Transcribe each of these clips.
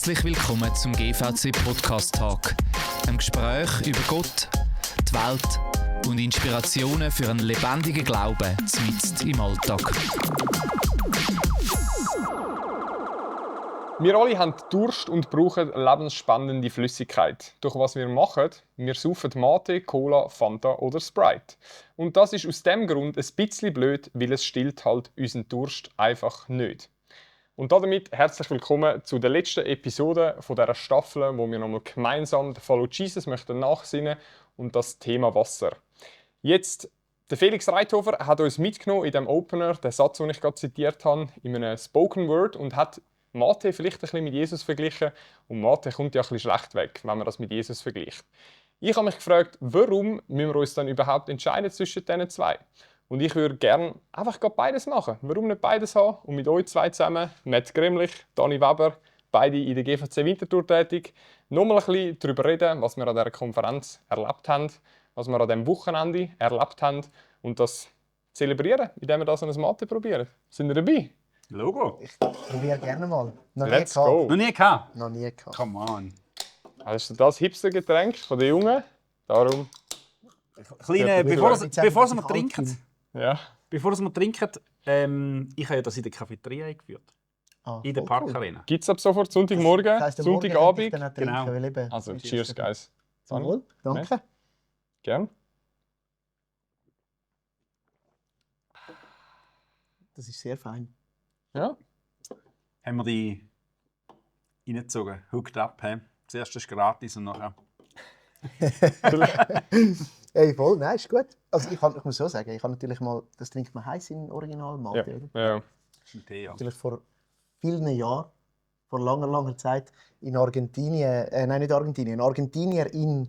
Herzlich willkommen zum GVC Podcast Talk, einem Gespräch über Gott, die Welt und Inspirationen für einen lebendigen Glauben mitten im Alltag. Wir alle haben Durst und brauchen lebensspannende Flüssigkeit. Doch was wir machen, wir saufen Mate, Cola, Fanta oder Sprite. Und das ist aus dem Grund ein bisschen blöd, weil es stillt halt unseren Durst einfach nicht. Und damit herzlich willkommen zu der letzten Episode von dieser Staffel, wo wir nochmal gemeinsam den Follow Jesus möchten nachsinnen und das Thema Wasser. Jetzt, der Felix Reithofer hat uns mitgenommen in dem Opener, den Satz, den ich gerade zitiert habe, in einem Spoken Word und hat Mate vielleicht ein bisschen mit Jesus verglichen. Und Mate kommt ja ein bisschen schlecht weg, wenn man das mit Jesus vergleicht. Ich habe mich gefragt, warum müssen wir uns dann überhaupt entscheiden zwischen diesen zwei? Und ich würde gerne einfach beides machen. Warum nicht beides haben? Und mit euch zwei zusammen, Matt Gremlich, Dani Weber, beide in der GVC Winterthur tätig, nochmal ein bisschen darüber reden, was wir an dieser Konferenz erlebt haben, was wir an diesem Wochenende erlebt haben und das zelebrieren, indem wir das an ein Mate probieren. Sind ihr dabei? Logo. Ich probiere gerne mal. Let's go! Noch nie gehabt? Noch nie gehabt. Come on. Das ist das Hipster-Getränk von den Jungen. Darum, Kleine, bevor Sie mal trinken, ja. ich habe ja das in der Cafeteria eingeführt. In der voll cool. Parkarena. Gibt es ab sofort Sonntagmorgen, Das heisst, am Morgen Sonntagabend? hätte ich dann auch trinken, Genau. weil eben- Also, cheers, guys. Zum Wohl. Danke. Gern. Das ist sehr fein. Ja. Haben wir die reingezogen. Hooked up. He? Zuerst ist gratis und nachher. Hey, voll, nein, ist gut. Also ich muss so sagen, ich habe natürlich mal, das trinkt man heiß in Original Mate, Ja. oder? Ja. Das ist ein Tee, ja. Natürlich vor vielen Jahren, vor langer Zeit in Argentinien, in Argentinier in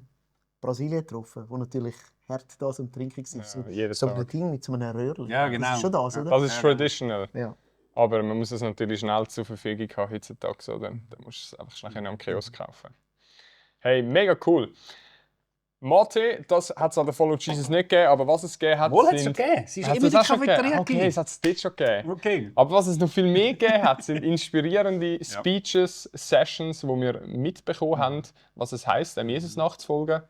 Brasilien getroffen, wo natürlich hart das am Trinken war. So, jeden so Tag. ein Ding mit so einem Röhrchen. Ja, genau. Das ist schon das, Ja. oder? Das ist Ja. traditional. Ja. Aber man muss es natürlich schnell zur Verfügung haben heutzutage. So. Dann musst du es einfach schnell am Kiosk kaufen. Hey, mega cool. Mate, das hat es an der Follow Jesus nicht gegeben, aber was es gegeben hat, Wohl hat es schon gegeben. Sie ist Hat immer in es der auch schon Cafeteria gegeben? Okay, es gegeben. hat es dort schon gegeben. Okay. Aber was es noch viel mehr gegeben hat, sind inspirierende Speeches, Sessions, wo wir mitbekommen haben, was es heisst, dem Jesus nachzufolgen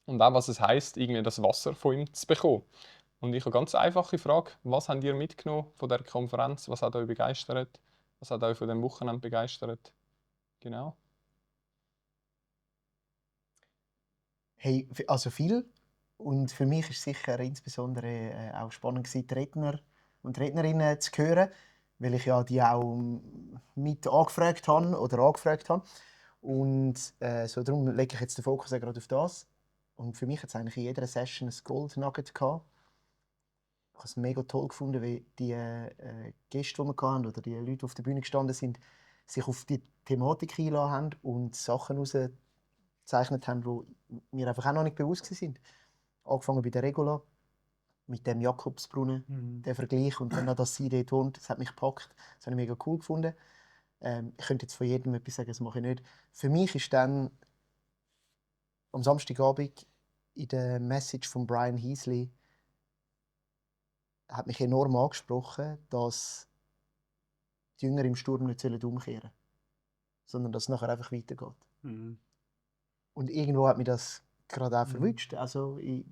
und auch was es heisst, irgendwie das Wasser von ihm zu bekommen. Und ich habe eine ganz einfache Frage: Was habt ihr mitgenommen von der Konferenz? Was hat euch begeistert? Was hat euch von dem Wochenende begeistert? Genau. Hey, also viel. Und für mich ist sicher insbesondere auch spannend gewesen, die Redner und Rednerinnen zu hören, weil ich ja die auch mit angefragt habe. Und so darum lege ich jetzt den Fokus auch gerade auf das. Und für mich hat es eigentlich in jeder Session ein Gold Nugget gehabt. Ich habe es mega toll gefunden, wie die Gäste, die wir hatten, oder die Leute, die auf der Bühne gestanden sind, sich auf die Thematik eingeladen haben und Sachen herausgezeichnet haben, die mir einfach auch noch nicht bewusst waren. Angefangen bei der Regula, mit dem Jakobsbrunnen, der Vergleich und dann noch, dass sie dort wohnt. Das hat mich gepackt. Das habe ich mega cool gefunden. Ich könnte jetzt von jedem etwas sagen, das mache ich nicht. Für mich ist dann am Samstagabend in der Message von Brian Heasley hat mich enorm angesprochen, dass die Jünger im Sturm nicht umkehren sollen, sondern dass es nachher einfach weitergeht. Mhm. Und irgendwo hat mich das gerade auch verwünscht. Also in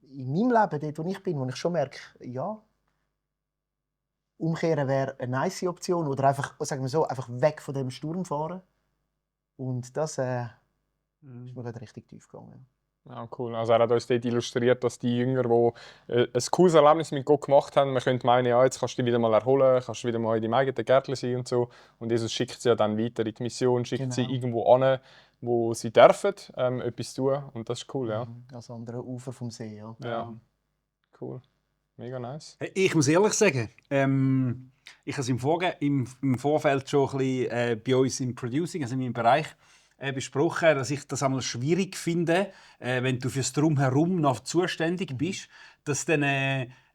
meinem Leben, dort wo ich bin, wo ich schon merke, ja, umkehren wäre eine nice Option oder einfach, sagen wir so, einfach weg von dem Sturm fahren. Und das ist mir gerade richtig tief gegangen. Ja, cool. Also er hat uns dort illustriert, dass die Jünger, die ein cooles Erlebnis mit Gott gemacht haben, man könnte meinen, ja, jetzt kannst du dich wieder mal erholen, kannst du wieder mal in deinem eigenen Gärtchen sein und so. Und Jesus schickt sie ja dann weiter in die Mission, schickt sie irgendwo an, wo sie dürfen etwas tun. Und das ist cool, ja. Als andere Ufer vom See, ja. Ja, cool. Mega nice. Hey, ich muss ehrlich sagen, ich habe es im Vorfeld schon ein bisschen bei uns im Producing, also in meinem Bereich, besprochen, dass ich das einmal schwierig finde, wenn du fürs Drumherum noch zuständig bist, dass dann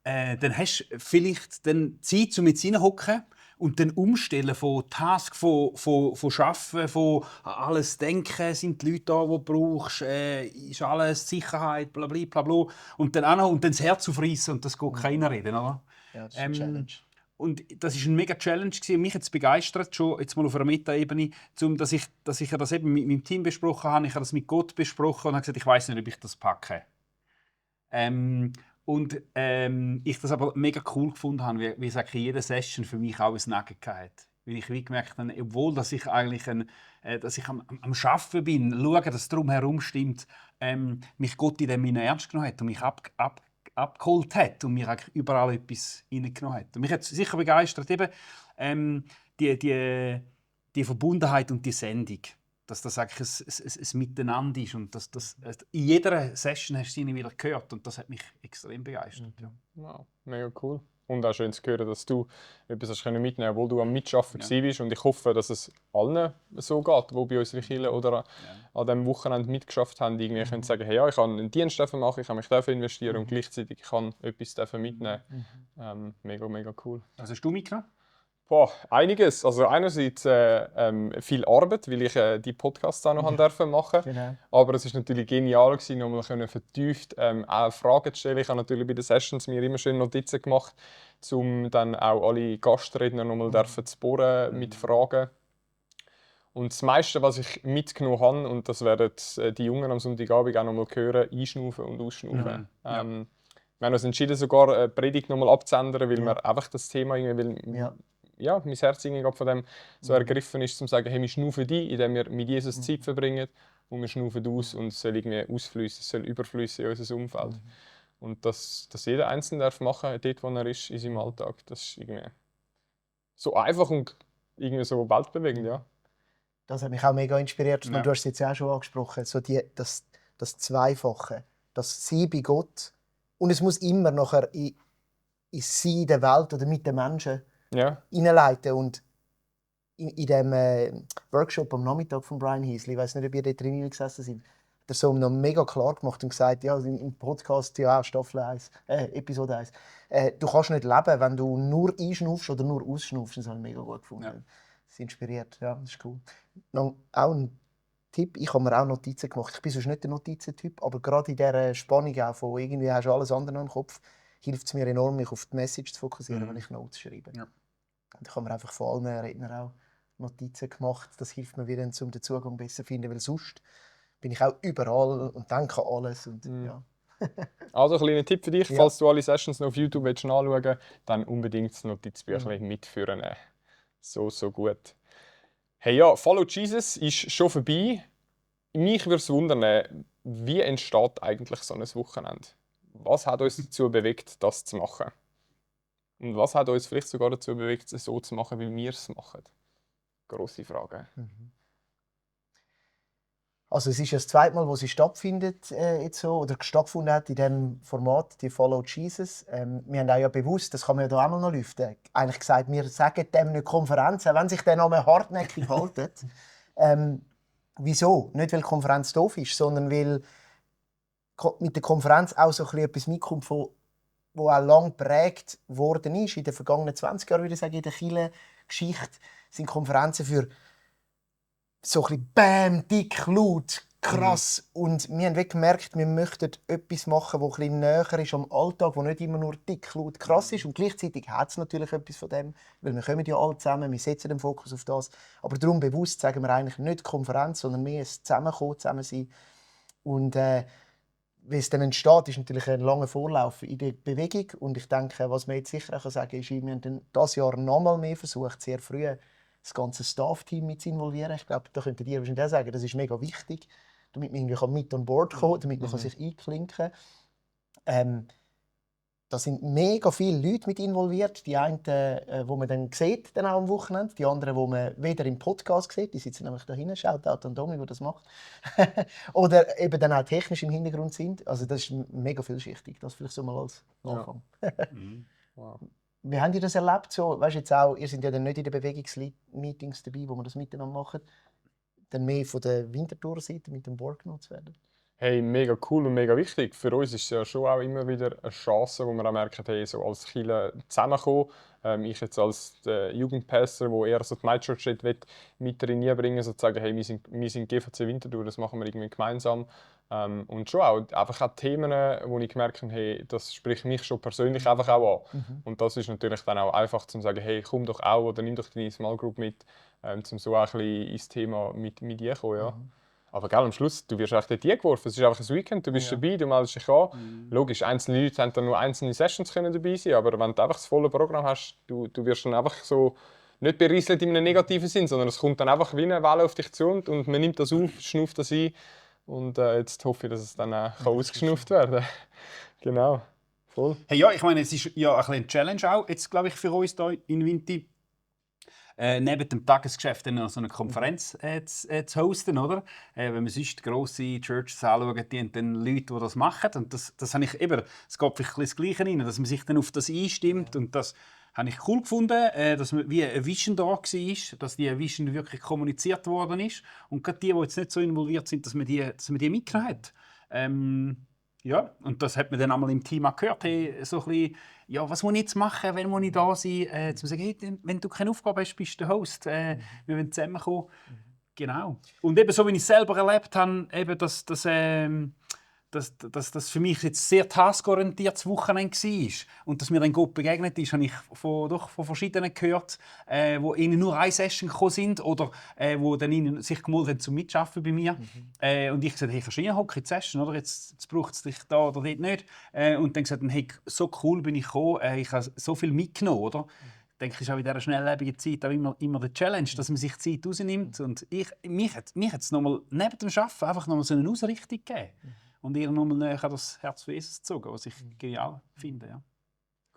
hast du vielleicht dann Zeit, um mit hineinhocken und dann umstellen von Task, von Arbeiten, von alles Denken, sind die Leute da, die du brauchst, ist alles Sicherheit, bla bla bla bla. Und dann auch noch und dann das Herz aufreißen und das geht keiner reden, oder? Ja, das ist eine Challenge. Und das war eine mega Challenge gewesen. Mich hat es begeistert, schon jetzt mal auf einer Meta-Ebene, dass ich das eben mit meinem Team besprochen habe. Ich habe das mit Gott besprochen und habe gesagt, ich weiß nicht, ob ich das packe. Ich das aber mega cool gefunden habe, wie sage ich, jede Session für mich auch ein Nugget hatte. Weil ich wie gemerkt habe, obwohl dass ich eigentlich dass ich am Arbeiten bin, schaue, dass es drumherum stimmt, mich Gott in dem ernst genommen hat und mich abgeholt hat und mir eigentlich überall etwas reingenommen hat. Und mich hat sicher begeistert, eben, die Verbundenheit und die Sendung. Dass das eigentlich ein Miteinander ist und dass in jeder Session hast du sie wieder gehört und das hat mich extrem begeistert. Ja. Wow, mega cool. Und auch schön zu hören, dass du etwas hast mitnehmen konntest, obwohl du am Mitarbeiten warst. Und ich hoffe, dass es allen so geht, die bei uns in Kirche oder an diesem Wochenende mitgeschafft haben, irgendwie können sagen, hey, ja, ich kann einen Dienst machen, ich kann mich dafür investieren und gleichzeitig kann etwas mitnehmen. Mega, mega cool. Was hast du mitgenommen? Boah, einiges. Also einerseits viel Arbeit, weil ich die Podcasts auch noch machen durfte. Genau. Aber es war natürlich genial, nochmal vertieft auch Fragen zu stellen. Ich habe natürlich bei den Sessions mir immer schön Notizen gemacht, um dann auch alle Gastredner nochmal zu bohren mit Fragen. Und das meiste, was ich mitgenommen habe, und das werden die Jungen am Sonntagabend auch nochmal hören, einschnaufen und ausschnaufen. Wir haben uns entschieden, sogar eine Predigt nochmal abzuändern, weil wir einfach das Thema irgendwie, mein Herz irgendwie von dem so ergriffen ist, um zu sagen, hey, wir schnaufen die, indem wir mit Jesus Zeit verbringen, und wir schnaufen aus und es soll irgendwie ausfließen, es soll überfließen in unser Umfeld. Und dass jeder Einzelne darf machen, dort wo er ist, in seinem Alltag, das ist irgendwie so einfach und irgendwie so weltbewegend, ja. Das hat mich auch mega inspiriert. Ja. Du hast es jetzt auch schon angesprochen, so das Zweifache, das Sein bei Gott. Und es muss immer nachher in Sein der Welt oder mit den Menschen hineinleiten. Und in dem Workshop am Nachmittag von Brian Heasley, ich weiß nicht, ob ihr dort drin gesessen seid, hat er so noch mega klar gemacht und gesagt, ja, im Podcast, ja, Staffel 1, Episode 1, du kannst nicht leben, wenn du nur einschnaufst oder nur ausschnaufst. Das habe ich mega gut gefunden. Ja. Das inspiriert, ja, das ist cool. Noch auch ein Tipp, ich habe mir auch Notizen gemacht. Ich bin sonst nicht der Notizentyp, aber gerade in dieser Spannung auch von irgendwie hast du alles andere noch im Kopf, hilft es mir enorm, mich auf die Message zu fokussieren, wenn ich Notes schreibe. Ja. Und ich habe mir einfach von allen Rednern auch Notizen gemacht. Das hilft mir wieder, um den Zugang besser zu finden, weil sonst bin ich auch überall und denke an alles. Und, ja. Also ein kleiner Tipp für dich, falls du alle Sessions noch auf YouTube anschauen willst, dann unbedingt das Notizbüchlein mitführen. So gut. Hey ja, Follow Jesus ist schon vorbei. Mich würde es wundern, wie entsteht eigentlich so ein Wochenende? Was hat uns dazu bewegt, das zu machen? Und was hat uns vielleicht sogar dazu bewegt, es so zu machen, wie wir es machen? Grosse Frage. Also es ist ja das zweite Mal, wo sie stattfindet, jetzt so, oder stattgefunden hat in diesem Format, die Follow Jesus. Wir haben auch ja bewusst, das kann man ja da auch mal noch lüften, eigentlich gesagt, wir sagen dem nicht Konferenz, auch wenn sich der Name hartnäckig hält. Wieso? Nicht, weil die Konferenz doof ist, sondern weil mit der Konferenz auch so etwas mitkommt, wo auch lang geprägt worden ist. In den vergangenen 20 Jahren, würde ich sagen, in der Kirchengeschichte sind Konferenzen für so ein bisschen Bam, dick, laut, krass. Und wir haben gemerkt, wir möchten etwas machen, das ein näher ist am Alltag, das nicht immer nur dick, laut, krass ist. Und gleichzeitig hat es natürlich etwas von dem, weil wir kommen ja alle zusammen, wir setzen den Fokus auf das. Aber darum bewusst sagen wir eigentlich nicht Konferenz, sondern mehr ein Zusammenkommen, zusammen sein. Und wie es dann entsteht, ist natürlich ein langer Vorlauf in der Bewegung. Und ich denke, was man jetzt sicher auch sagen kann, ist, wir haben dieses Jahr noch mal mehr versucht, sehr früh das ganze Staff-Team mit zu involvieren. Ich glaube, da könntet ihr wahrscheinlich auch sagen, das ist mega wichtig, damit man irgendwie mit on board kommen kann, damit man sich einklinken kann. Da sind mega viele Leute mit involviert. Die einen, die man dann sieht, dann auch am Wochenende. Die anderen, die man weder im Podcast sieht. Die sitzen nämlich da hinten. Shoutout an Domi, der das macht. Oder eben dann auch technisch im Hintergrund sind. Also das ist mega vielschichtig. Das vielleicht so mal als Anfang. Wow. Wie habt ihr das erlebt? So, weißt, jetzt auch, ihr seid ja dann nicht in den Bewegungsmeetings dabei, wo wir das miteinander machen. Dann mehr von der Winterthur-Seite mit dem Board genutzt werden? Hey, mega cool und mega wichtig. Für uns ist es ja schon auch immer wieder eine Chance, wo wir auch merken, hey, so als Kirche zusammenkommen. Ich jetzt als Jugendpastor, der eher so die MyChurch mit reinbringen, sozusagen, hey, wir sind GVC Winterthur, das machen wir irgendwie gemeinsam. Und schon auch, einfach auch Themen, wo ich gemerkt habe, hey, das spricht mich schon persönlich einfach auch an. Und das ist natürlich dann auch einfach zu sagen, hey, komm doch auch oder nimm doch deine Small Group mit, um so auch ein bisschen ins Thema mit einzukommen, ja. Aber gell, am Schluss, du wirst echt dort eingeworfen. Es ist einfach ein Weekend, du bist dabei, du meldest dich an. Logisch, einzelne Leute haben dann nur einzelne Sessions können dabei sein, aber wenn du einfach das volle Programm hast, du wirst dann einfach so nicht berieselt in einem negativen Sinn, sondern es kommt dann einfach wie eine Welle auf dich zu und man nimmt das auf, schnauft das ein und jetzt hoffe ich, dass es dann auch ausgeschnauft werden kann. Genau, voll. Hey, ja, ich meine, es ist ja ein bisschen eine Challenge auch, jetzt, glaube ich, für uns hier in Vinti. Neben dem Tagesgeschäft dann noch so eine Konferenz zu hosten, oder? Wenn man sonst grosse Churches anschaut, die haben dann Leute, die das machen. Und das habe ich eben, es geht vielleicht das Gleiche rein, dass man sich dann auf das einstimmt. Und das habe ich cool gefunden, dass man wie eine Vision da war, dass die Vision wirklich kommuniziert worden ist. Und gerade die jetzt nicht so involviert sind, dass man die mitgenommen hat. Ja, und das hat man dann einmal im Team auch gehört. Hey, so ein bisschen, ja, was muss ich jetzt machen, wenn muss ich da sein? Zu sagen, hey, wenn du keine Aufgabe hast, bist du der Host. Wir wollen zusammenkommen. Genau. Und eben so, wie ich es selber erlebt habe, eben, dass das für mich jetzt sehr taskorientiertes Wochenende war. Und dass mir dann Gott begegnet ist, habe ich von verschiedenen gehört, wo ihnen nur eine Session gekommen sind oder wo dann ihnen sich gemeldet haben zum Mitschaffen bei mir. Und ich gesagt, hey, kannst du hocken in die Session, oder? Jetzt braucht es dich da oder dort nicht. Und dann gesagt, hey, so cool bin ich gekommen, ich habe so viel mitgenommen, oder? Ich denke, es ist auch in dieser schnelllebigen Zeit auch immer die Challenge, dass man sich Zeit rausnimmt. Und mich hat es nochmal neben dem Arbeiten einfach nochmal so eine Ausrichtung gegeben. Und ihr nochmal näher an das Herz von Jesus gezogen, was ich genial finde. Ja.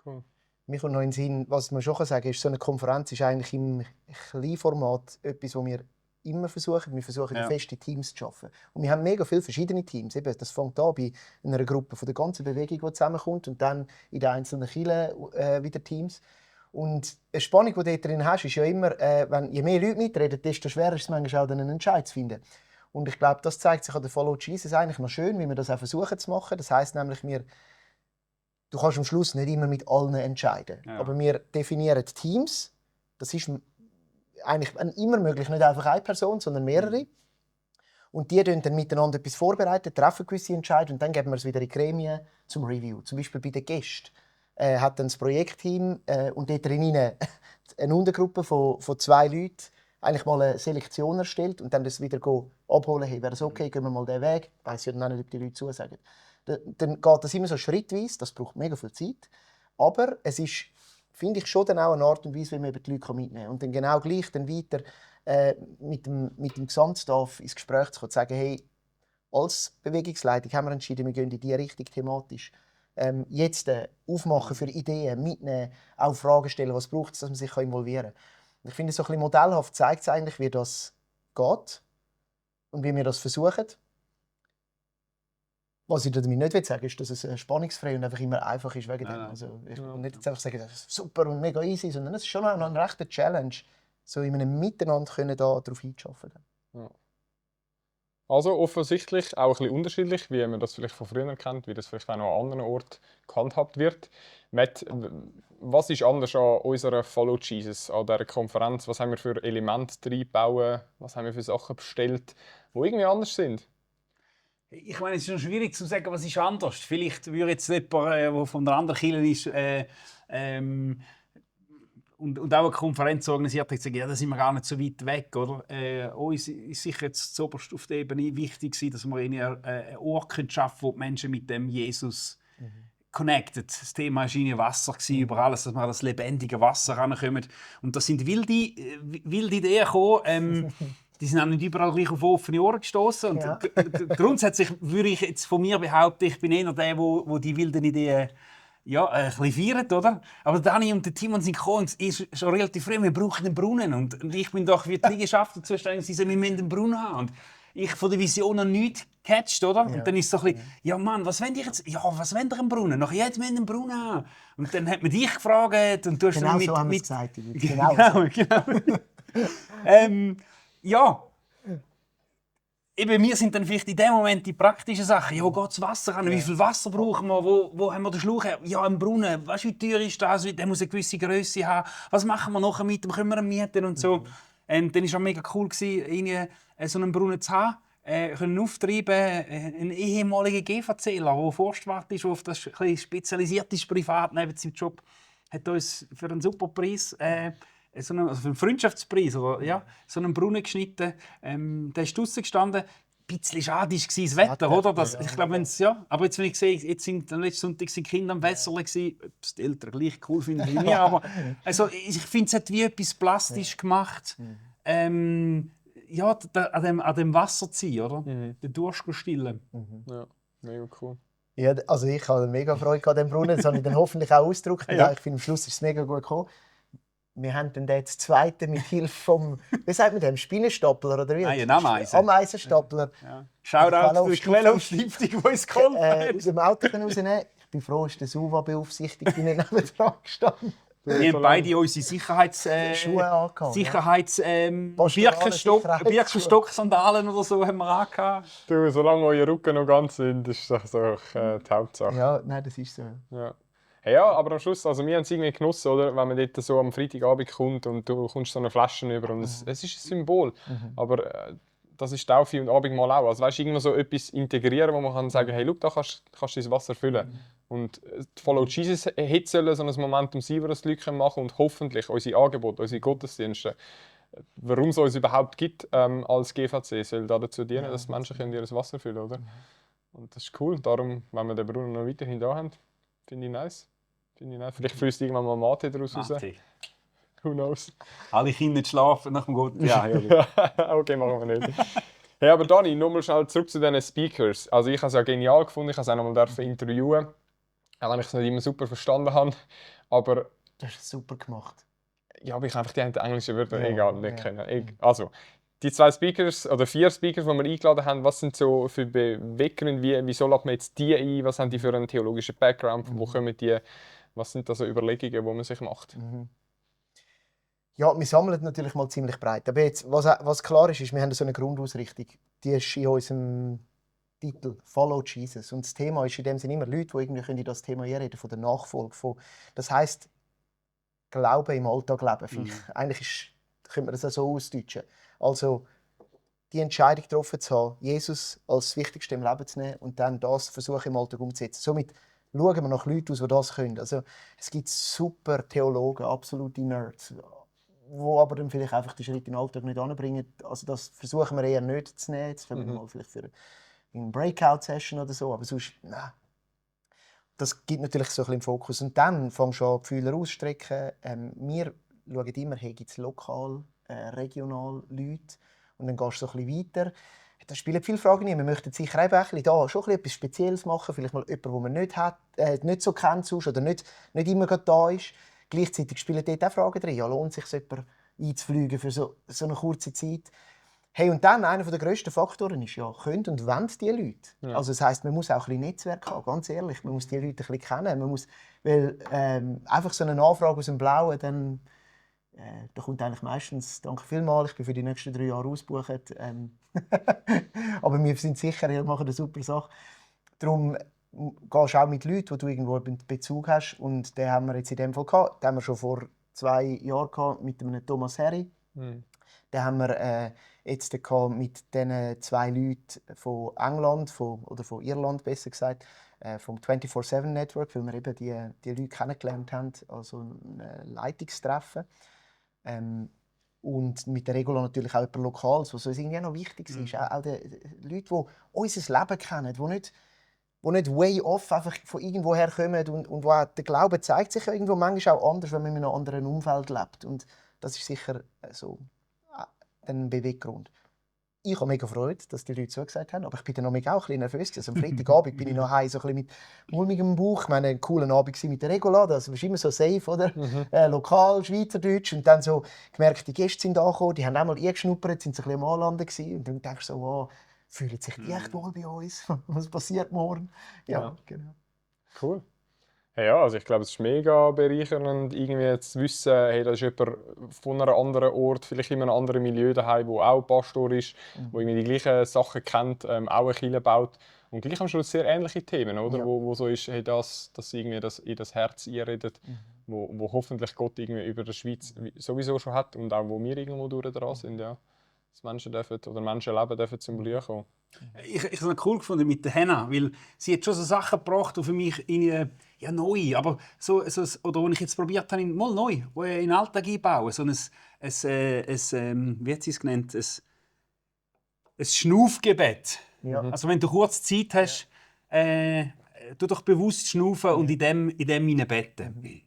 Cool. Mir kommt noch in den Sinn, was man schon sagen kann, ist, so eine Konferenz ist eigentlich im Kleinformat etwas, was wir immer versuchen. Wir versuchen, feste Teams zu schaffen. Und wir haben mega viele verschiedene Teams. Eben, das fängt an bei einer Gruppe von der ganzen Bewegung, die zusammenkommt, und dann in den einzelnen Kirchen wieder Teams. Und eine Spannung, die du drin hast, ist ja immer, je mehr Leute mitreden, desto schwerer ist es manchmal auch, einen Entscheid zu finden. Und ich glaube, das zeigt sich an der Follow Jesus eigentlich noch schön, wie wir das auch versuchen zu machen. Das heisst nämlich, du kannst am Schluss nicht immer mit allen entscheiden. Ja. Aber wir definieren Teams. Das ist eigentlich immer möglich, nicht einfach eine Person, sondern mehrere. Und die dann miteinander etwas vorbereiten, treffen gewisse Entscheidungen und dann geben wir es wieder in Gremien zum Review. Zum Beispiel bei den Gästen hat dann das Projektteam und dort drin eine Untergruppe von 2 Leuten eigentlich mal eine Selektion erstellt und dann das wieder abholen. Hey, wäre das okay, gehen wir mal diesen Weg. Ich weiss ja dann auch nicht, ob die Leute zusagen. Dann geht das immer so schrittweise, das braucht mega viel Zeit. Aber es ist, finde ich, schon dann auch eine Art und Weise, wie man die Leute mitnehmen kann. Und dann genau gleich dann weiter mit dem Gesamtstaff ins Gespräch zu kommen, zu sagen, hey, als Bewegungsleitung haben wir entschieden, wir gehen in diese Richtung thematisch. Jetzt aufmachen für Ideen, mitnehmen, auch Fragen stellen, was braucht es, dass man sich involvieren kann. Ich finde, so ein bisschen modellhaft zeigt es eigentlich, wie das geht und wie wir das versuchen. Was ich damit nicht sagen will, ist, dass es spannungsfrei und einfach immer einfach ist wegen dem. Also, ich will nicht jetzt einfach sagen, das ist super und mega easy, sondern es ist schon eine rechte Challenge, so in einem Miteinander darauf einzuarbeiten. Ja. Also offensichtlich auch ein bisschen unterschiedlich, wie man das vielleicht von früher kennt, wie das vielleicht auch noch an anderen Orten gehandhabt wird. Matt, was ist anders an unserer Follow Jesus, an dieser Konferenz? Was haben wir für Elemente reingebaut? Was haben wir für Sachen bestellt, die irgendwie anders sind? Ich meine, es ist noch schwierig zu sagen, was ist anders. Vielleicht würde jetzt jemand, der von einer anderen Kirche ist, und auch eine Konferenz organisiert hat, sagen, ja, da sind wir gar nicht so weit weg. Oder? Uns ist sicher jetzt zuoberst auf der Ebene wichtig, dass wir einen Ort schaffen können, wo die Menschen mit dem Jesus connected. Das Thema war Wasser, über alles, dass wir an das lebendige Wasser herankommen. Und da sind wilde Ideen gekommen. Die sind auch nicht überall gleich auf offene Ohren gestoßen. Ja. Grundsätzlich würde ich jetzt von mir behaupten, ich bin eher der, der die wilden Ideen ein bisschen feiert, oder? Aber Dani und der Timon sind gekommen, und ist schon relativ früh, wir brauchen einen Brunnen. Und ich bin doch für die Liegenschaft zuständig, sie sagen, wir müssen einen Brunnen haben. Und ich von der Vision noch nichts gecatcht, oder? Ja. Und dann ist es so ein bisschen, ja Mann, was wollt ihr jetzt? Ja, was wollt ihr einen Brunnen? Nach jetzt müssen wir einen Brunnen haben. Und dann hat man dich gefragt und du hast genau dann so haben wir es gesagt. Genau. Ja. eben, wir sind dann vielleicht in dem Moment die praktischen Sachen. Ja, wo geht das Wasser an? Wie viel Wasser brauchen wir? Wo haben wir den Schlauch her? Ja, ein Brunnen. Weißt du, wie teuer ist das? Der muss eine gewisse Größe haben. Was machen wir nachher mit dem? Können wir ihn mieten und so? Dann war es auch mega cool, irgendwie so einen Brunnen zu haben. Können auftreiben, ein ehemaliger GVCler, der Forstwart ist, der auf das ein bisschen spezialisiert ist, privat neben seinem Job, hat uns für einen super Preis, also für einen Freundschaftspreis, oder, ja, so einen Brunnen geschnitten. Der ist draussen gestanden. Ein bisschen schade war das Wetter, oder? Das, ich glaube, ja. Aber jetzt, wenn ich sehe, jetzt sind am letzten Sonntag sind Kinder am Wässerle, ob es die Eltern gleich cool finden wie mir. Aber also, ich finde, es hat wie etwas plastisch gemacht. Ja, an dem Wasser ziehen, oder? Den Durst stillen. Ja, mega cool. Ja, also ich hatte mega Freude an diesem Brunnen. Das habe ich dann hoffentlich auch ausgedrückt. Ja. Ich finde, am Schluss ist es mega gut gekommen. Wir haben dann den zweiten mit Hilfe vom, wie sagt man dem, Spinnenstapler oder wie? Ein Ameisen. Ameisenstapler. Ja. Shoutout für die Quellaufstiftung, die uns geholfen hat. Aus dem Auto rausnehmen. Ich bin froh, dass der SUVA-Beaufsichtigte nicht nebendran gestanden. Wir haben beide unsere Schuhe angehabt. Birkenstock-Sandalen oder so haben wir angehabt. Du, solange eure Rücken noch ganz sind, ist das doch die Hauptsache. Ja, nein, das ist so. Ja. Hey, ja, aber am Schluss, also wir haben es irgendwie genossen, oder? Wenn man dort so am Freitagabend kommt und du kommst so eine Flasche über und es ist ein Symbol. Aber das ist Taufe und Abendmahl auch. Also weißt, irgendwo so etwas integrieren, wo man kann sagen, hey, schau, da kannst du dein Wasser füllen. Und Follow Jesus hätte sollen so ein Momentum sein, wo das die Leute machen können und hoffentlich unsere Angebote, unsere Gottesdienste, warum es uns überhaupt gibt als GVC, soll dazu dienen, dass die Menschen ihr Wasser füllen können, oder? Und das ist cool. Darum, wenn wir den Brunnen noch weiterhin da haben, finde ich nice. Vielleicht fließt irgendwann mal Mate daraus raus. Who knows? Alle Kinder nicht schlafen nach dem Gott. Ja. Okay, machen wir nicht. Hey, aber Dani, nochmal schnell zurück zu diesen Speakers. Also ich habe es ja genial gefunden, ich habe es auch noch mal interviewen, auch wenn ich es nicht immer super verstanden habe. Aber Du hast es super gemacht. ja, aber ich einfach die englischen Wörter nicht ja. kennen. Also, die 2 Speakers oder 4 Speakers, die wir eingeladen haben, was sind so für Beweggründe, wieso laden wir jetzt die ein, was haben die für einen theologischen Background, wo kommen die, was sind da so Überlegungen, die man sich macht? Ja, wir sammeln natürlich mal ziemlich breit. Aber jetzt, was klar ist, wir haben so eine Grundausrichtung. Die ist in unserem Titel «Follow Jesus». Und das Thema ist in dem Sinne immer Leute, die irgendwie in das Thema reden, von der Nachfolge. Das heisst, Glauben im Alltag leben. Eigentlich könnte man das auch so ausdeutschen. Also, die Entscheidung getroffen zu haben, Jesus als das Wichtigste im Leben zu nehmen und dann das versuchen im Alltag umzusetzen. Somit schauen wir nach Leuten aus, die das können. Also, es gibt super Theologen, absolute Nerds, die aber dann vielleicht einfach den Schritt in den Alltag nicht anbringen. Also das versuchen wir eher nicht zu nehmen. Jetzt können wir mal vielleicht für eine Breakout-Session oder so, aber sonst, nein. Das gibt natürlich so ein bisschen im Fokus. Und dann fängst du an, die Fühler auszustrecken. Wir schauen immer, hey, gibt es lokal, regional Leute? Und dann gehst du so ein bisschen weiter. Da spielen viele Fragen rein. Wir möchten sicher eben ein bisschen da schon ein bisschen etwas Spezielles machen. Vielleicht mal jemanden, den man nicht hat, nicht so kennt sonst, oder nicht immer gerade da ist. Gleichzeitig spielen dort auch Fragen drin. Ja, lohnt es sich, jemanden einzufliegen für so eine kurze Zeit? Hey, und dann einer der grössten Faktoren ist ja, können und wollen die Leute. Ja. Also das heisst, man muss auch ein bisschen Netzwerk haben, ganz ehrlich. Man muss die Leute ein bisschen kennen. Man muss, weil einfach so eine Anfrage aus dem Blauen, dann da kommt eigentlich meistens «Danke vielmals, ich bin für die nächsten 3 Jahre ausgebucht». Aber wir sind sicher, wir machen eine super Sache. Darum gehst du auch mit Leuten, die du irgendwo einen Bezug hast. Und den haben wir jetzt in dem Fall gehabt. Den haben wir schon vor 2 Jahren gehabt mit einem Thomas Harry. Den haben wir jetzt mit diesen 2 Leuten von England, oder von Irland besser gesagt, vom 24/7 Network, weil wir eben die Leute kennengelernt haben, also ein Leitungstreffen. Und mit der Regula natürlich auch jemand Lokales, was uns irgendwie noch wichtig ist. Auch die Leute, die unser Leben kennen, die nicht way off einfach von irgendwo her kommen und wo auch der Glaube zeigt sich ja irgendwo manchmal auch anders, wenn man in einem anderen Umfeld lebt. Und das ist sicher so ein Beweggrund. Ich habe mega Freude, dass die Leute so gesagt haben, aber ich bin dann noch mega auch ein bisschen nervös. Also am Freitagabend bin ich noch heim, so ein bisschen mit mulmigem Bauch. Ich meine, einen coolen Abend mit der Regula, das ist immer so safe, oder? Lokal, Schweizerdeutsch. Und dann so gemerkt, die Gäste sind angekommen, die haben auch mal eingeschnuppert, sind so ein bisschen am Anlanden gewesen. Und dann denkst du so, wow, fühlen sich die echt wohl bei uns? Was passiert morgen? Ja, genau. Cool. Ja, also ich glaube, es ist mega bereichernd, irgendwie zu wissen, hey, da ist jemand von einem anderen Ort, vielleicht in einem anderen Milieu daheim, wo auch Pastor ist, wo irgendwie die gleichen Sachen kennt, auch eine Kirche baut. Und gleich am Schluss sehr ähnliche Themen, oder? Ja. Wo so ist, hey, dass irgendwie das in das Herz einredet, wo hoffentlich Gott irgendwie über der Schweiz sowieso schon hat und auch wo wir irgendwo durch dran sind, ja. Dass Menschen dürfen, oder Menschenleben dürfen zum Blühen kommen. Ich habe es noch cool gefunden mit der Henna, weil sie hat schon so Sachen gebracht, die für mich ja, neu, aber oder wo ich jetzt probiert habe, mal neu, wo ich in den Alltag einbauen, so wie hat sie es genannt, ein Schnaufgebet. Ja. Also wenn du kurz Zeit hast, tu doch bewusst schnaufen und in dem hineinbeten.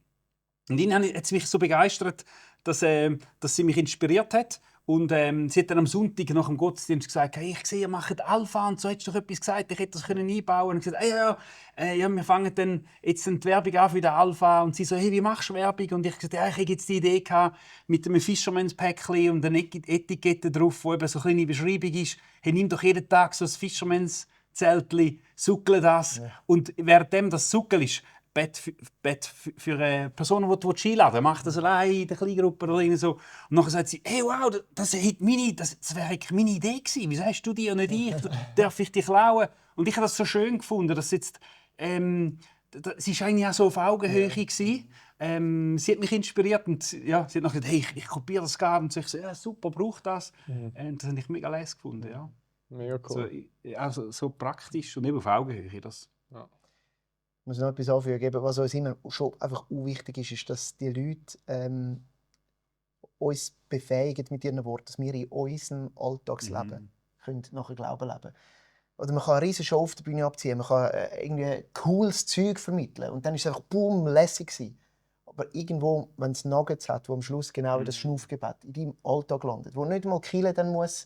Und dann hat es mich so begeistert, dass sie mich inspiriert hat. Und sie hat dann am Sonntag nach dem Gottesdienst gesagt, hey, ich sehe, ihr macht Alpha und so, hättest du doch etwas gesagt, ich hätte das einbauen können. Und ich gesagt, wir fangen dann jetzt die Werbung an für den Alpha. Und sie so, hey, wie machst du Werbung? Und ich gesagt, ich hätte jetzt die Idee gehabt, mit einem Fisherman's-Päckchen und einer Etikette drauf, wo eben so eine kleine Beschreibung ist, hey, nimm doch jeden Tag so ein Fisherman's-Zeltchen, suckle das. Ja. Und währenddem das Suckel ist, Bett für Personen, die einladen. Macht das allein in der Kleingruppe oder so. Und dann sagt sie, hey, wow, das wäre meine Idee gewesen. Wieso hast du die und nicht ich? Darf ich die klauen? Und ich habe das so schön gefunden, dass jetzt sie war eigentlich auch so auf Augenhöhe gewesen. Sie hat mich inspiriert und ja, sie hat noch gesagt, hey, ich kopiere das gar und ich so, ja, super, brauche das. Und das habe ich mega leise gefunden, ja. Mega cool. So praktisch und eben auf Augenhöhe. Das. Ja. Ich muss noch etwas anfügen, was uns immer schon einfach wichtig ist, dass die Leute uns befähigen mit ihren Worten, dass wir in unserem Alltagsleben können nachher Glauben leben. Oder man kann eine riesige Show auf der Bühne abziehen, man kann irgendwie cooles Zeug vermitteln und dann ist es einfach boom, lässig gewesen. Aber irgendwo, wenn es Nuggets hat, wo am Schluss genau das Schnaufgebet in deinem Alltag landet, wo nicht mal Kirche dann muss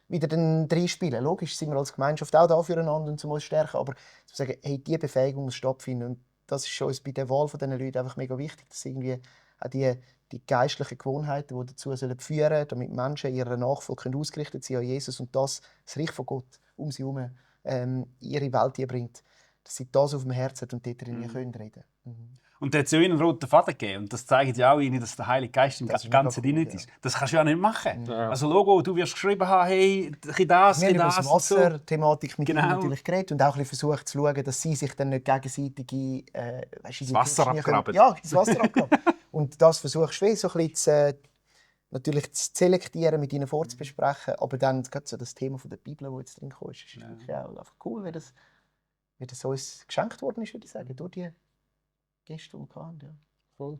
wieder reinspielen. Logisch sind wir als Gemeinschaft auch da füreinander und uns stärken, aber zu sagen, hey, diese Befähigung muss stattfinden. Und das ist uns bei der Wahl dieser Leute einfach mega wichtig, dass irgendwie auch die geistlichen Gewohnheiten, die dazu führen sollen, damit Menschen in ihrer Nachfolge ausgerichtet sind an Jesus und das Reich von Gott um sie herum in ihre Welt bringt, dass sie das auf dem Herzen und dort drin reden können. Und da hat es ja einen roten Faden gegeben. Und das zeigt ja auch, dass der Heilige Geist im Ganzen drin ist. Das kannst du ja nicht machen. Ja. Also Logo, du wirst geschrieben haben, hey, das, wir haben über die Wasser-Thematik mit ihnen natürlich geredet und auch ein bisschen versucht zu schauen, dass sie sich dann nicht gegenseitig das Wasser abgraben. Ja, das Wasser abgraben. Und das versuchst du so ein bisschen natürlich zu selektieren, mit ihnen vorzubesprechen. Aber dann gerade so das Thema von der Bibel, das jetzt drin ist, ist wirklich auch einfach cool, wie das uns geschenkt worden ist, würde ich sagen, durch die Gäste, die wir hatten. Ja. Voll.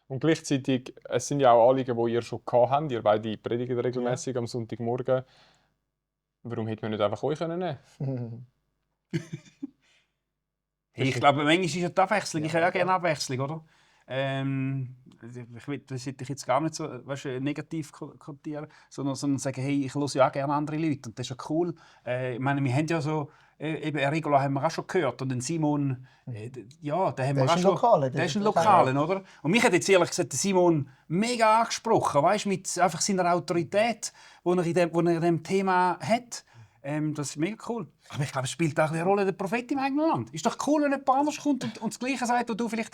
Und gleichzeitig, es sind ja auch Anliegen, die ihr schon habt. Ihr beide predigt regelmäßig am Sonntagmorgen. Warum hätte man nicht einfach euch nehmen können? Ich glaube, manchmal ist ja die Abwechslung. Ich habe ja gerne Abwechslung, oder? Das hätte ich jetzt gar nicht so negativ konnotieren, sondern sagen, hey, ich höre ja auch gerne andere Leute. Und das ist ja cool. Ich meine, wir haben ja so, eben Rigola haben wir auch schon gehört. Und den Simon, ja, den haben wir auch schon. Der ist ein Lokalen, oder? Und mich hat jetzt ehrlich gesagt der Simon mega angesprochen, weißt, mit einfach seiner Autorität, die er in diesem Thema hat. Das ist mega cool. Aber ich glaube, es spielt auch eine Rolle der Prophet im eigenen Land. Ist doch cool, wenn jemand anders kommt und das Gleiche sagt, wo du vielleicht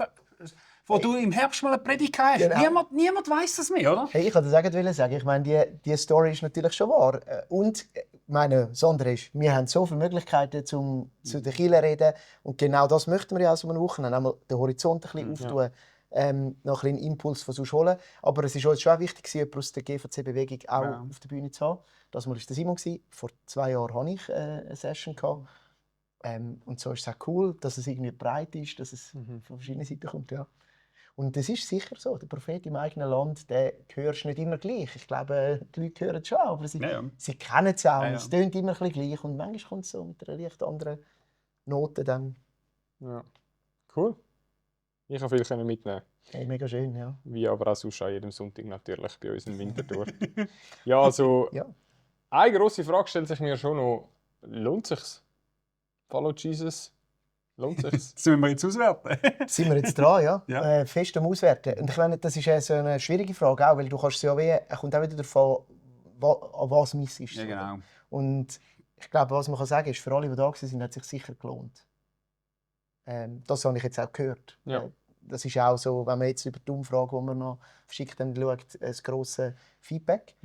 du im Herbst mal eine Predigt hast. Genau. Niemand weiss das mehr, oder? Hey, ich wollte das sagen. Ich meine, die Story ist natürlich schon wahr. Und das andere ist, wir haben so viele Möglichkeiten, zu den Kirchen zu reden. Und genau das möchten wir ja aus einer Woche. Einmal den Horizont ein bisschen auftun. Noch einen Impuls von sonst holen. Aber es war uns schon wichtig, jemanden aus der GVC-Bewegung auch auf der Bühne zu haben. Das war der Simon. Vor 2 Jahren hatte ich eine Session. Und so ist es auch cool, dass es irgendwie breit ist, dass es von verschiedenen Seiten kommt. Ja. Und das ist sicher so. Der Prophet im eigenen Land, den hörst du nicht immer gleich. Ich glaube, die Leute hören es schon, aber sie kennen es auch. Es tönt immer ein bisschen gleich. Und manchmal kommt es so mit einer leicht anderen Note dann. Ja, cool. Ich habe viel mitnehmen. Hey, mega schön, ja. Wie aber auch sonst an jedem Sonntag natürlich bei uns in Winterthur. Ja, also eine grosse Frage stellt sich mir schon noch. Lohnt es sich? Follow Jesus? Lohnt es sich? Sollen wir jetzt auswerten? Sind wir jetzt dran, ja. Fest am Auswerten. Und ich meine, das ist so eine schwierige Frage auch, weil du kannst ja er kommt auch wieder davon, an was missest. Ja, genau. Und ich glaube, was man sagen kann, ist, für alle, die da waren, hat es sich sicher gelohnt. Das habe ich jetzt auch gehört. Ja. Das ist auch so, wenn man jetzt über die Umfrage, die wir noch verschickt haben, schaut, ein grosses Feedback.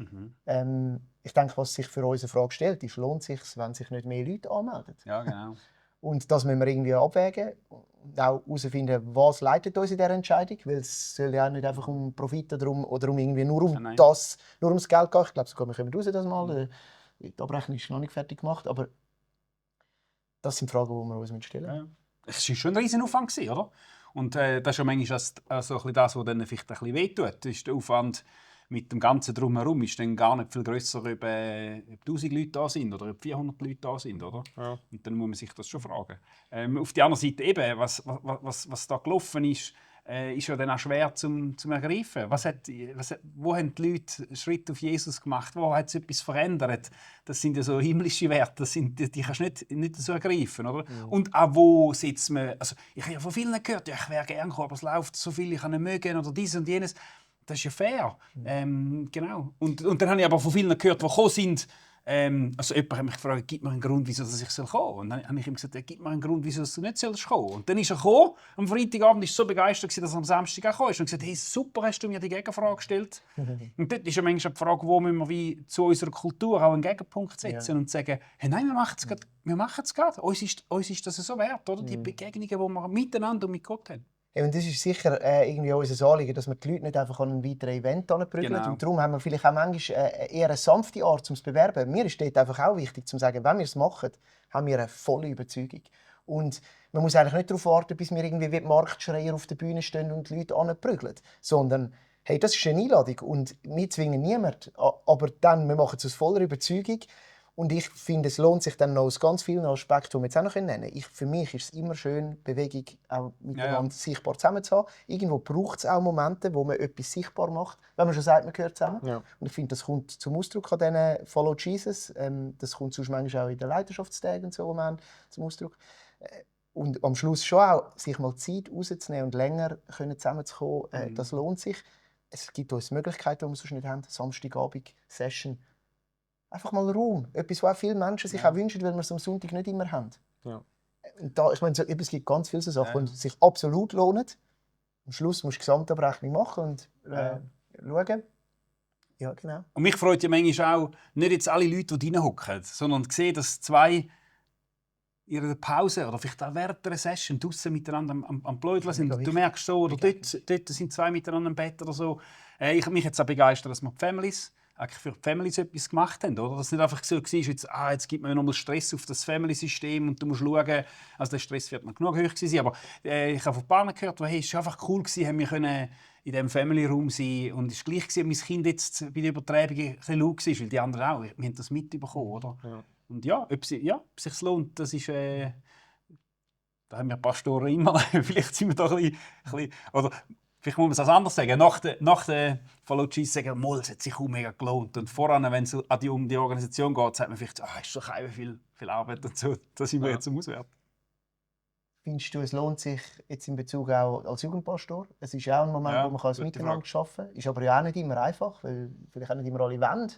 Ich denke, was sich für uns eine Frage stellt, ist, lohnt es sich, wenn sich nicht mehr Leute anmelden? Ja, genau. Und das müssen wir irgendwie abwägen und auch herausfinden, was leitet uns in dieser Entscheidung. Weil es soll ja auch nicht einfach um Profit oder um irgendwie nur ums Geld gehen. Ich glaube, sogar wir kommen raus das mal. Die Abrechnung ist noch nicht fertig gemacht. Aber das sind Fragen, die wir uns stellen müssen. Ja. Es war schon ein riesen Aufwand, oder? Und das ist ja manchmal das, was dann vielleicht ein bisschen wehtut. Das ist der Aufwand mit dem Ganzen Drumherum ist dann gar nicht viel grösser, ob 1000 Leute da sind oder ob 400 Leute da sind, oder? Ja. Und dann muss man sich das schon fragen. Auf der anderen Seite eben, was da gelaufen ist ja dann auch schwer zum Ergreifen. Wo haben die Leute Schritt auf Jesus gemacht? Wo hat es etwas verändert? Das sind ja so himmlische Werte, die kannst du nicht so ergreifen. Oder? Ja. Und auch wo sitzt man... Also, ich habe ja von vielen gehört, ja, ich wäre gerne gekommen, aber es läuft so viel, ich kann nicht mögen oder dies und jenes. Das ist ja fair. Genau. Und dann habe ich aber von vielen gehört, die gekommen sind. Also jemand hat mich gefragt, gib mir einen Grund, wieso ich kommen soll. Und dann habe ich ihm gesagt, gib mir einen Grund, wieso du nicht kommen sollst. Und dann ist er gekommen. Am Freitagabend war er so begeistert, dass er am Samstag auch gekommen ist. Und gesagt, hey, super, hast du mir die Gegenfrage gestellt. Und dort ist ja manchmal die Frage, wo müssen wir wie zu unserer Kultur auch einen Gegenpunkt setzen und sagen, hey, nein, wir machen es gerade. Uns ist das so wert, oder? Die Begegnungen, die wir miteinander und mit Gott haben. Ja, und das ist sicher irgendwie unser Anliegen, dass wir die Leute nicht einfach an ein weiteres Event anprügeln. Genau. Und darum haben wir vielleicht auch manchmal eher eine sanfte Art, um es zu bewerben. Mir ist dort einfach auch wichtig, zu sagen, wenn wir es machen, haben wir eine volle Überzeugung. Und man muss eigentlich nicht darauf warten, bis wir irgendwie wie die Marktschreier auf der Bühne stehen und die Leute anprügeln. Sondern, hey, das ist eine Einladung und wir zwingen niemanden. Aber dann, wir machen es aus voller Überzeugung. Und ich finde, es lohnt sich dann noch aus ganz vielen Aspekten, die wir jetzt auch noch nennen können. Für mich ist es immer schön, Bewegung auch miteinander sichtbar zusammen zu haben. Irgendwo braucht es auch Momente, wo man etwas sichtbar macht, wenn man schon sagt, man gehört zusammen. Ja. Und ich finde, das kommt zum Ausdruck an diesen Follow Jesus. Das kommt sonst manchmal auch in den Leidenschaftstagen und so zum Ausdruck. Und am Schluss schon auch, sich mal Zeit rauszunehmen und länger zusammenzukommen, das lohnt sich. Es gibt uns Möglichkeiten, die wir sonst nicht haben. Samstagabend, Session. Einfach mal Raum. Etwas, was auch viele Menschen sich auch wünschen, weil wir es am Sonntag nicht immer haben. Ja. Und da, ich meine, es gibt ganz viele Sachen, die sich absolut lohnen. Am Schluss musst du die Gesamtabrechnung machen und schauen. Ja, genau. Und mich freut ja manchmal auch, nicht jetzt alle Leute, die reinhocken, sondern zu sehen, dass zwei in einer Pause oder vielleicht auch während einer Session draussen miteinander am Blödeln sind. Du merkst so, oder dort sind zwei miteinander im Bett oder so. Mich hat es auch begeistert, dass wir die Families für die Families etwas gemacht haben. Oder? Dass es nicht einfach so war, jetzt gibt man nochmal Stress auf das Family-System und du musst schauen, also der Stress wird noch genug hoch sein. Aber ich habe von Paaren gehört, es war einfach cool gewesen, haben wir können in diesem Family-Room sein und es war gleich gewesen, dass mein Kind jetzt bei der Übertreibung ein bisschen laut war, weil die anderen auch. Wir haben das mitbekommen, oder? Ja. Und ja, ob es sich lohnt, das ist... da haben wir Pastoren immer, vielleicht sind wir da ein bisschen oder vielleicht muss man es auch anders sagen. Nach der Follow Jesus sagen, es hat sich auch mega gelohnt. Und voran, wenn es um die Organisation geht, sagt man vielleicht, ist doch viel Arbeit und so. Da sind wir jetzt am Auswerten. Findest du, es lohnt sich jetzt in Bezug auch als Jugendpastor? Es ist auch ein Moment, wo man miteinander arbeiten kann. Ist aber ja auch nicht immer einfach, weil vielleicht auch nicht immer alle wollen.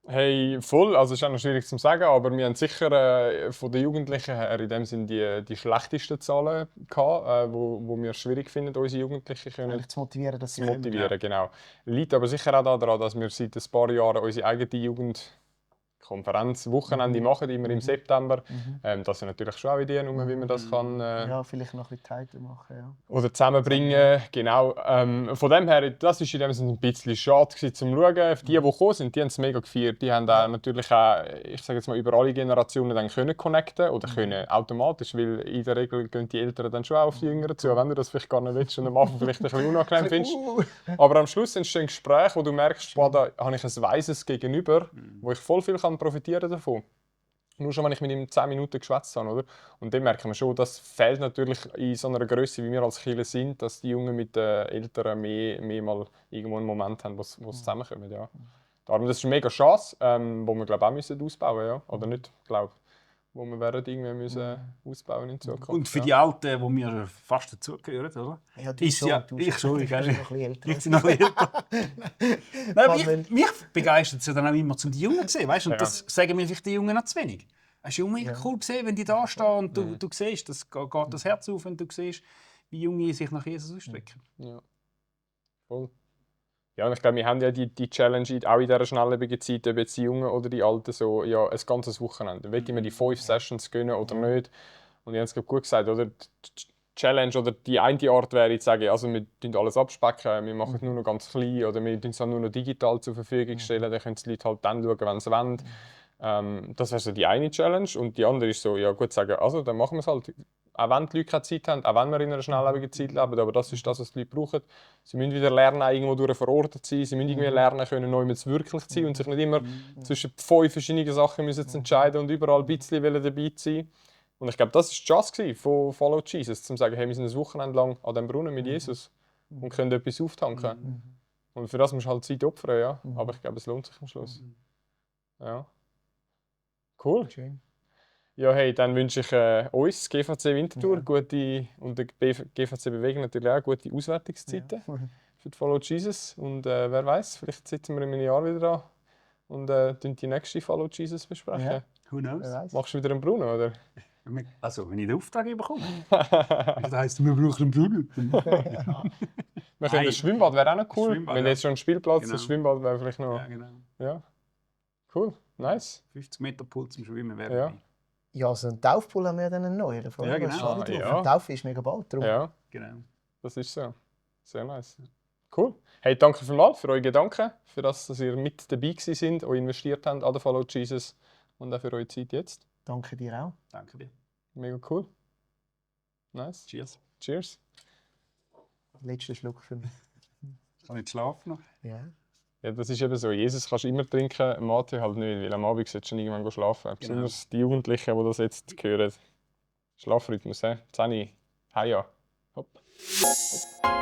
Hey, voll. Also, es ist auch noch schwierig zu sagen, aber wir haben sicher von den Jugendlichen her in dem Sinne die schlechtesten Zahlen gehabt, wo wir schwierig finden, unsere Jugendlichen zu motivieren, dass sie motivieren, genau. Liegt aber sicher auch daran, dass wir seit ein paar Jahren unsere eigene Jugendkonferenz Wochenende machen, immer im September. Das ist natürlich schon eine Idee, wie man das kann. Ja, vielleicht noch ein bisschen tighter machen. Ja. Oder zusammenbringen, genau. Von dem her, das war in dem Sinne ein bisschen schade zum Schauen. Die gekommen sind, die haben es mega gefeiert. Die haben auch natürlich auch, ich sage jetzt mal, über alle Generationen dann können connecten oder können automatisch, weil in der Regel gehen die Eltern dann schon auch auf die Jüngeren zu, wenn du das vielleicht gar nicht willst und am Anfang vielleicht ein bisschen unangenehm findest. Aber am Schluss entstehen Gespräche, wo du merkst, boah, da habe ich ein weises Gegenüber, wo ich voll viel profitieren davon. Nur schon, wenn ich mit ihm 10 Minuten geschwätzt habe. Oder? Und dann merken wir schon, das fehlt natürlich in so einer Größe, wie wir als Kirche sind, dass die Jungen mit den Eltern mehr mal irgendwo einen Moment haben, wo sie zusammenkommen. Ja. Darum, das ist eine mega Chance, wo wir glaube auch müssen ausbauen müssen. Ja? Oder nicht, glaube wo wir werden irgendwie müssen ausbauen in Zukunft. Und für die Alten, die mir fast dazugehören, oder? Ja, ich schon, noch ein bisschen älter. Ich bin noch ein bisschen älter. Mich begeistert es ja dann auch immer, um die Jungen zu sehen. Weißt? Und das sagen mir vielleicht die Jungen noch zu wenig. Es ist mega cool gesehen, wenn die da stehen und du siehst, das geht das Herz auf, wenn du siehst, wie Junge sich nach Jesus ausstrecken. Ja. Voll. Ja, und ich glaube, wir haben ja die Challenge auch in dieser schnelllebigen Zeit, ob jetzt die Jungen oder die Alten, so ja, ein ganzes Wochenende. Wollen wir die 5 Sessions gönnen oder nicht? Und ich habe es gut gesagt, oder? Die Challenge oder die eine Art wäre zu sagen, also wir tun alles abspecken, wir machen es nur noch ganz klein oder wir tun es nur noch digital zur Verfügung stellen, dann können die Leute halt dann schauen, wenn sie wollen. Das wäre so die eine Challenge. Und die andere ist so, ja gut, sagen, also dann machen wir es halt. Auch wenn die Leute keine Zeit haben, auch wenn wir in einer schnelllebigen Zeit leben, aber das ist das, was die Leute brauchen. Sie müssen wieder lernen, irgendwo durch verortet sein, sie müssen irgendwie lernen können, neu wirklich zu sein und sich nicht immer zwischen 5 verschiedenen Sachen müssen zu entscheiden und überall ein bisschen dabei sein. Und ich glaube, das war die Chance von Follow Jesus, zu sagen, hey, wir sind ein Wochenende lang an diesem Brunnen mit Jesus und können etwas auftanken. Und für das musst du halt Zeit opfern, ja. Aber ich glaube, es lohnt sich am Schluss. Ja. Cool. Schön. Ja, hey, dann wünsche ich uns, GVC Winterthur, gute, und der GVC Bewegung natürlich auch gute Auswertungszeiten für die Follow Jesus. Und wer weiß, vielleicht sitzen wir in einem Jahr wieder da und die nächste Follow Jesus besprechen. Ja. Who knows? Machst du wieder einen Brunnen, oder? Also, wenn ich den Auftrag bekomme. Das heisst, wir brauchen einen Brunnen. Wir können das Schwimmbad wäre auch noch cool. Schwimmbad, Wenn ja. jetzt schon ein Spielplatz, Genau. das Schwimmbad wäre vielleicht noch. Ja, genau. Ja. Cool, nice. 50 Meter Pool zum Schwimmen wäre Ja. dabei. Ja, so einen Taufpool haben wir dann einen neuen. Da freuen Ja, wir uns genau. schon drauf. Ja. Die Taufe ist mega bald drauf. Ja, Genau. das ist so. Sehr nice. Cool. Hey, danke vielmals für eure Gedanken, für das, dass ihr mit dabei sind, euch investiert habt an der Follow Jesus und auch für eure Zeit jetzt. Danke dir auch. Danke dir. Mega cool. Nice. Cheers. Cheers. Letzter Schluck für mich. Ich kann nicht schlafen noch. Ja. Ja, das ist eben so. Jesus kannst du immer trinken, Mathe halt nicht, weil am Abend solltest du schon irgendwann schlafen. Besonders die Jugendlichen, die das jetzt hören. Schlafrhythmus, 10 Uhr. Heia. Hopp. Hopp.